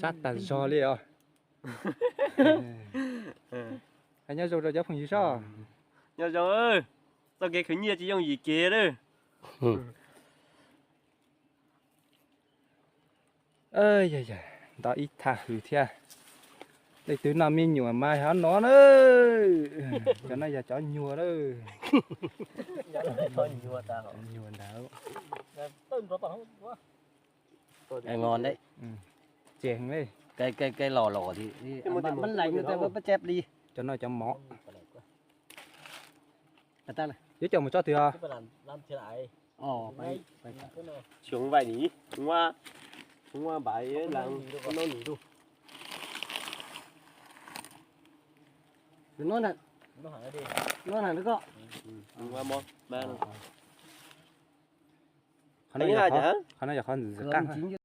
Sab tag zog li os. Hais nyob zoo rau cov phooj ywg soj. Nyob zoo, txoj kev khwv nyiaj tsis yooj yim kiag lawm. Yog yog, nto ib thaj hws thiab. Leej twg noj me nyuam mas ho nov na. Cov no yog cov nyuag na. Nyuag ntawd. Ngon. Tsev heev li. Cây, cây, cây lò lò thì, thì ăn bác, bác lành cho tôi, bác, bác chép đi. Cov no cov mov. Yuav coj mus tso twg os? Ồ, phải, phải, phải. Xuống vậy nhỉ? Hôm qua, hôm qua bà ấy làm cái nón nhỉ? Nón hẳn. Nón hẳn đó con. Hôm qua món, ba. Qhov no yog qhov ntxim qab.